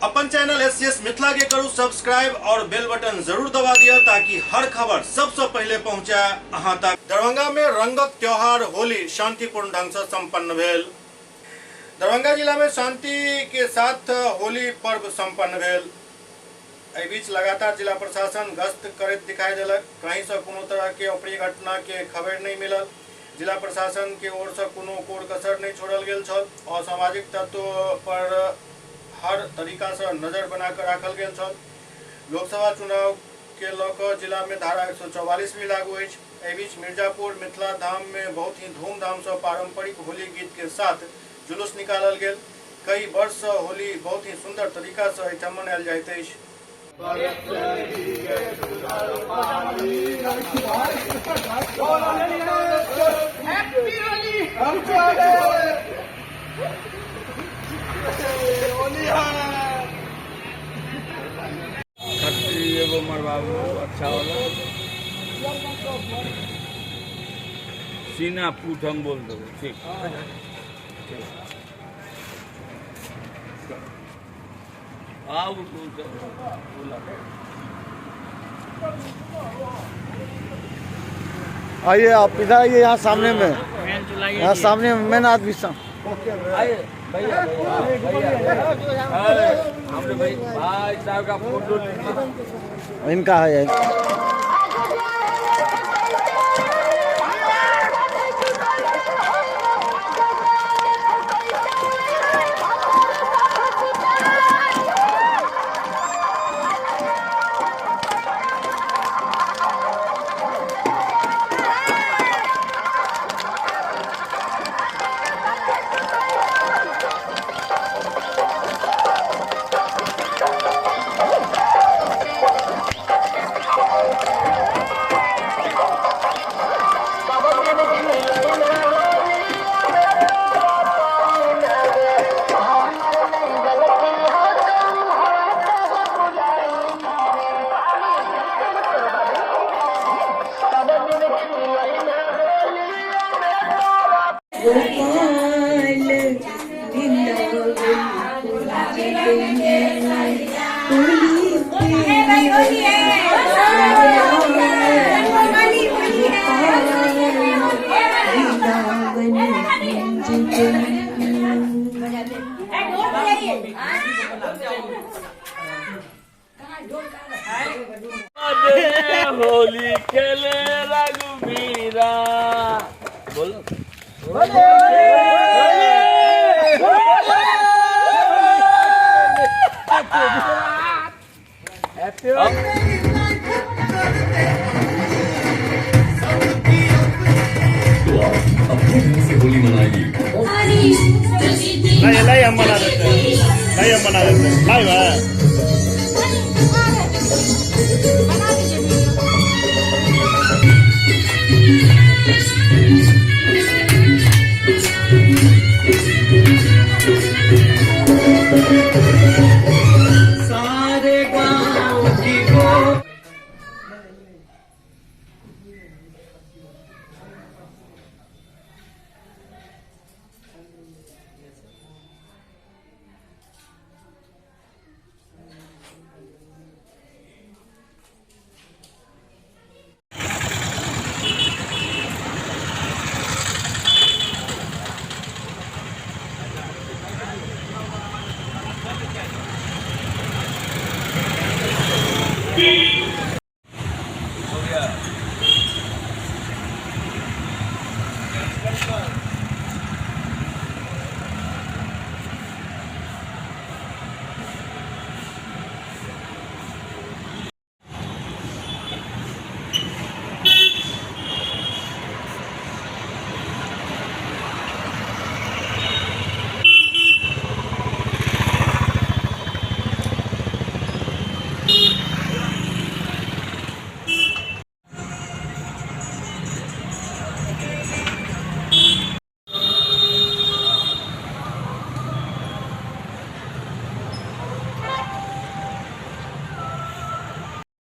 अपन channel S Mithila के करू सब्सक्राइब और बेल बटन जरूर दबा दिया ताकि हर खबर सबसे पहले पहुंचे अहां तक। दरभंगा में रंगक त्योहार होली शांतिपूर्ण ढंग से संपन्न भेल। दरभंगा जिला में शांति के साथ होली पर्व संपन्न भेल। एहि बीच लगातार जिला प्रशासन गश्त करैत दिखाई देलक। कहीं से कोनो तरह के अप्रिय घटना के खबर नहीं मिलल। जिला प्रशासन के ओर से कोनो कोर कसर नहीं छोड़ल गेल छल। असामाजिक तत्व पर हर तरीका से नजर बनाकर राखल गेल छल। लोकसभा चुनाव के लऽ कऽ जिला में धारा 144 भी लागू अछि। एहि बीच मिर्जापुर मिथिला धाम में बहुत ही धूमधाम से पारंपरिक होली गीत के साथ जुलूस निकालल गेल। कई वर्ष से होली बहुत ही सुंदर तरीका से एहिठाम मनायल जाइत अछि। खट्टी एगो मरबाबू अच्छा वाला सीना पुट हम बोल देबो ठीक ठीक आउ आइए आप इधर आइए, यहाँ सामने में, यहाँ सामने में मेन आदमी आइए भैया भैया अरे हमरे भाई भाई साहब का फोटो लीजिए। इनका है। गोपाल वृंदावन कुंज में होली वृंदावन कुंज में होली खेले रघुवीरा बोलो तो आप अपने ढंग से होली मनाइए। नहीं हम बना देते हैं, नहीं हम बना देते हैं लाइव है। सारे गांव की गो